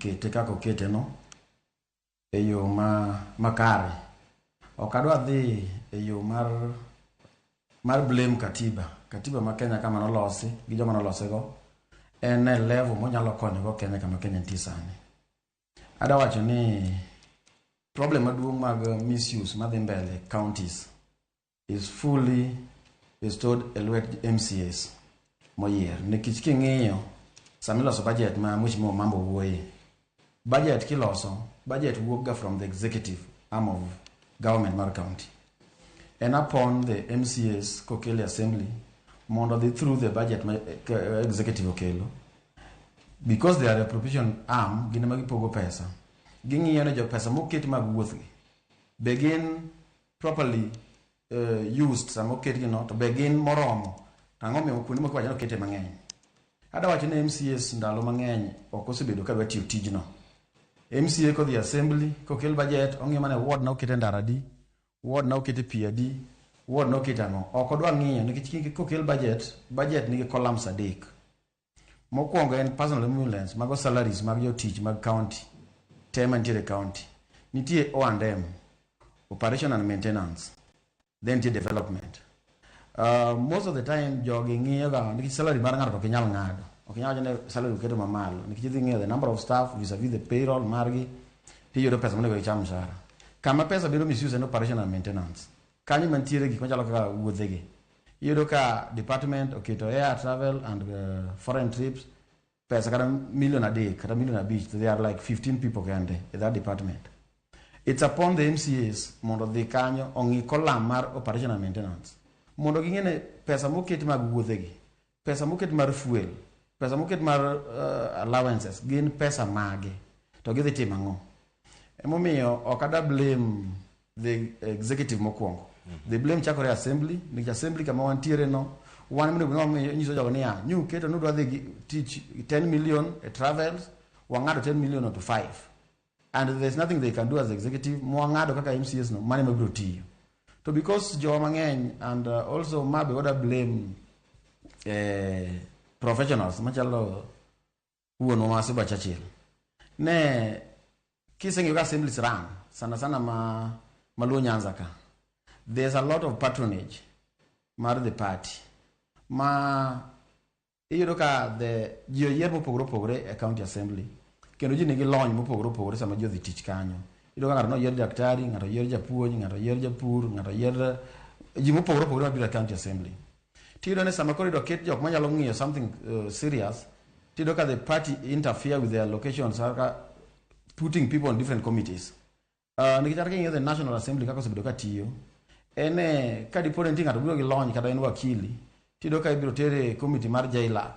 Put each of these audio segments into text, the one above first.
okete kaka okete no e yo ma makare. Ok adwa dhi e yo mar blame katiba. Katiba ma Kenya kama nolosi gi joma nolose go en e level monyalo konyo go Kenya kama Kenya nitie sani. Adwa wacho ni problem maduong' mag misuse madhi mbele counties is fully restored e lwet MCAs moyier, nikech king'iyo sama iloso budget ma Mheshimiwa Mambo wuoye, budget kiloso, budget wuok ga from the executive arm of government mar county en upon the MCAs kokele assembly mondo dhi through the budget ma executive okelo. Because they are appropriation arm, gin ema gipogo pesa, ging'iyo ni jo pesa moket mag wuothgi be gin properly used. Sama oketgi no to be gin moromo? To ang'o miyo kuonde moko wacho ni okete mang'eny? Adwa wacho ni MCAs ndalo mang'eny ok osebedo ka dwa tiyo tijno. MCA kodhi assembly, kokel budget, ong'iyo mana ward na okete ndara adi, ward na okete pi adi, ward na okete ang'o. Ok odwa ng'iyo nikech kokel budget, budget nigi columns adek. Mokwongo en personal emoluments, mago salaries mag jotich mag county te mantiere e county. Nitie O&M, operation and maintenance, then nitie development. Most of the time jogi ng'iyo ga nikech salary mar ng'ato to ok inyal ng'ado, ok inyal wacho ni salary oketo mamalo, nikech idhi ng'iyo the number of staff vis-a-vis the payroll margi, tiyudo pesa monego gicham mshahara. Kama pesa bedo misuse en operation and maintenance. Kanyo mantiere gik machalo kaka wuodhegi. Iyudo ka department oketo air travel and foreign trips pesa kata milion 3 kata milion 5, they are like 15 people kende e that department. It's upon the MCAs mondo odhi kanyo ong'i column mar operation and maintenance mondo ging'e ni pesa moket mag wuodhegi, pesa moket mar fuel, pesa moket mar allowances gin pesa mage to gidhi timo ang'o. Emomiyo ok ada blame the executive mokwongo. The blame chakore e assembly, nikech assembly kama wantiere no wan monego bed ni nyiso jogo niya nyuketo nudwa dhi gi tich 10 million e travels, wang'ado 10 million to 5, and there's nothing they can do as executive. Mwang'ado kaka MCAs no mane mabiro tiyo to because jowa mang'eny. And also mabe wada blame professionals machalo wuonwa ma Suba Churchill ne kiseng'iyo ka assemblies run sana sana ma maluo Nyanza ka, there's a lot of patronage mar the party ma iyudo ka the ji oyier mopogore opogore e county assembly, kendo ji nigi lony mopogore opogore. Sama ji odhi tich kanyo, iyudo ka ng'ato noyier daktari, ng'ato oyier japuonj, ng'ato oyier japur, ng'ato oyier ji mopogore opogore mabiro e county assembly. Tiyudo ni sama koro idwa ket jok manyalo ng'iyo something serious, tiyudo ka the party interfere with their allocations, kaka putting people on different committees. Nikech kata king'iyo the national assembly kaka osebedo ka tiyo en e ka dipo ni nitie ng'ato biro gi lony kata en wakili, tiyudo ka ibiro tere e committee mar JLAC,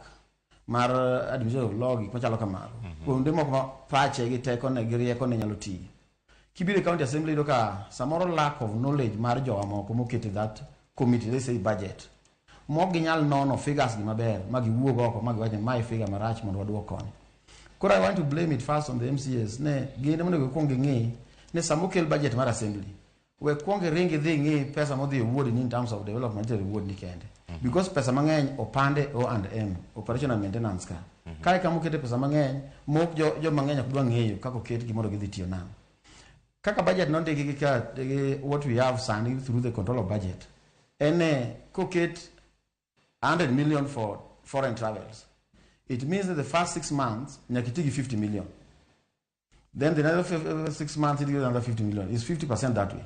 mar administration of law, gik machalo kamago, kuonde moko ma pache gi tekone gi riekone nyalo tiyo. Kibiro e county assembly, iyudo ka samoro lack of knowledge mar jowa moko moket e that committee, let's say budget, mok ginyal nono figures gi maber ma giwuog oko ma giwach ni mae figure marach mondo waduok koni. Koro I want to blame it first on the MCAs ne gin ema onego gikwong ging'i ni sama okel budget mar assembly, we kwong iring idhi ing'i pesa modhi e ward ni in terms of development e ward ni kende, because pesa mang'eny opande O and M, operation and maintenance. Ka kae kama okete pesa mang'eny mok jo, jo mang'eny ok dwa ng'eyo kaka oketgi mondo gidhi tiyo nang'o kaka budget nondiki gi ka gi what we have sani through the control of budget en ne koket 100 million for foreign travels, it means that the first 6 months nyaka iti gi 50 million, then the another 6 months it gives another 50 million. It's 50% that way.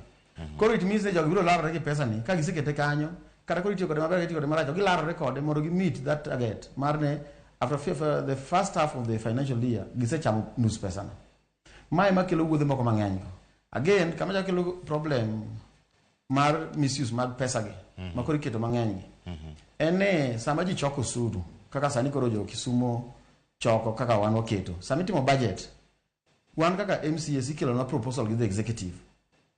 Koro it means ni jogi biro larore gi pesa ni ka gisekete kanyo, kata koro itiyo kode maber, itiyo kode marach, gilarore kode mondo gi meet that target mar ne after the first half of the financial year gisechamo nus pesa no. Mae makelo wuodhe moko mang'eny go. Again, kama chako kelo problem mar misuse mag pesa gi ma koro iketo mang'eny gi en ni sama ji choko osuru, kaka sani koro jo Kisumo choko, kaka wan waketo sama itimo budget, wan kaka MCAs ikelonwa proposal gi the executive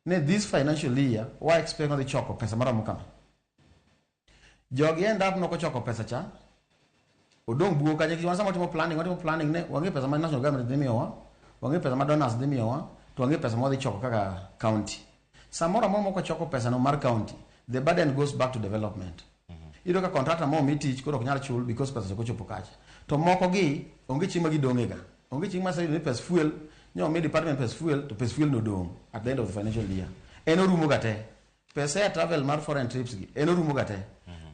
ne this financial year wa expect nodhi choko pesa maromo kama. Jogi end up nokochoko pesa cha, odong' buo kacha, nikech wan sama watimo planning, watimo planning ne wang'e pesa ma national government dhi miyowa, wang'e pesa ma donors dhi miyowa, to wang'e pesa ma wadhi choko kaka county. Samoro amora mok wachoko pesa no mar county, the burden goes back to development. Iyudo ka contractor momi tich koro ok nyal chul because pesa ok ochopo kacha, to moko gi onge chieng' ma gidong'e ga. Onge chieng' maseyudo ni pes fuel nyo omi department pes fuel to pes fuel nodong' at the end of the financial year. En orumo ga te. Pes air travel mar foreign trips gi en orumo ga te.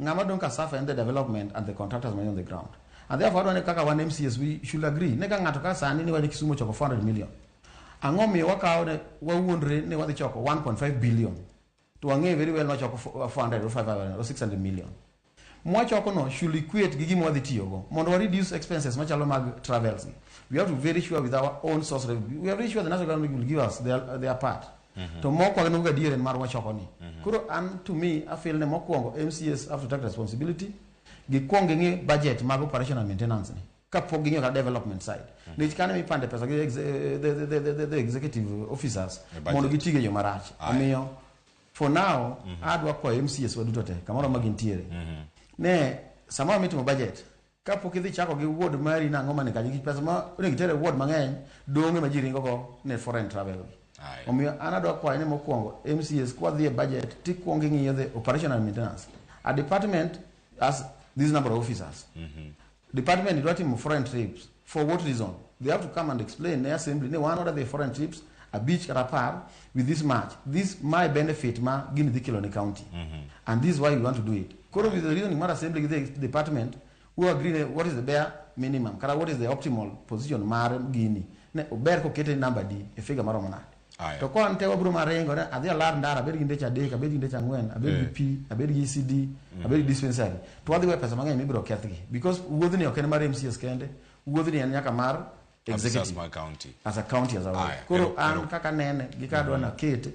Ng'ama dong' ka suffer en the development and the contractors man on the ground. And therefore adwa ni kaka wan MCAs we should agree ne ka ng'ato ka sani ni wacho Kisumu ochoko 400 million. Ang'o miyo wakawo ne wawuondre ni wadhi choko 1.5 billion to wang'eyo very well ni wachoko 400 or 500 or 600 million. Mwachoko no should equate gi gima wadhi tiyogo mondo wa reduce expenses machalo mag travels gi. We have to be very sure with our own source revenue. We are very sure the national government will give us their part. To moko wageno gadier en mar wachoko ni. Koro an to me I feel ne mokwongo MCAs have to take responsibility. Gikwong ging'i budget mag operation and maintenance ni kapok ging'iyo kata development side. Nikech kanyo mipande pesa gi the executive officers E budget. mondo gitige yo marach. Omiyo for now adwa kwayo MCAs waduto te kamoro ma gintiere. Ne sama mitimo budget kapok idhi chako gi ward mari nang'o mane kanyo nikech pesa ma onego iter e ward mang'eny dong' ema ji ringo go ne foreign travel gi. Aye. Omiyo an adwa kwayo ni mokwongo MCAs kwadhi e budget tikwongo ing'iyo the operation and maintenance. A department has this number of officers. Department idwa timo foreign trips for what reason? They have to come and explain ne assembly ne wan order the foreign trips abich kata apar with this much. This my benefit ma gini dhi kelo ne county. And this is why we want to do it. Koro with the reasoning mar assembly gi the department we agree ne what is the bare minimum kata what is the optimal position mar gini. Ne ober kokete number di e figure maromo nade. Aya. To ka an te wabiro maringo ne adhi alar ndara abed gi ndeche adek abed gi ndeche ang'wen abed gi pi abed gi ECD abed gi dispensary to wadhi weyo pesa mang'eny mibiro kethgi because wuodhni ok en mar MCAs kende wuodhni en nyaka mar Officers executive mag county. as a county as a whole. Aya, Koro an kaka nene gi kaka adwa nakete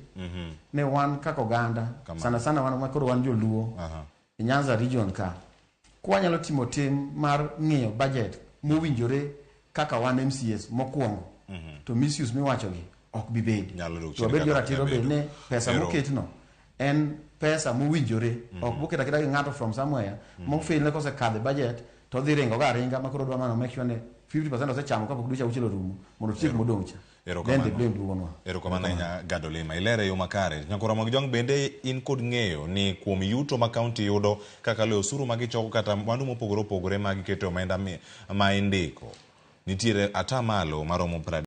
ne wan kaka oganda Kamano. sana sana wan ma koro wan joluo Aha. e Nyanza region ka kwanyalo timo tim mar ng'iyo budget mowinjore kaka wan MCAs mokwongo to misuse miwachogi ok bi bedi Nyalo dok to chien wabed kaka joratiro ok bed nyal ni bedo. pesa moketno en pesa mowinjore ok moket aketa gi ng'ato from somewhere mofil ne kosekadho e budget to odhi ringo ga aringa ma koro odwa mana make sure ni 50% osechamo kapok dweche auchiel orumo mondo otiek modong' cha then the blame duogonwa. Erokamano ahinya Gado Lima. Ilere e yo makare. Nyakora mag Jwang' bende in kod ng'eyo ni kuom yuto ma kaunti yudo kakalo e osuru ma gichoko kata mwandu mopogore opogore ma giketo e omenda ma indiko nitiere atamalo maromo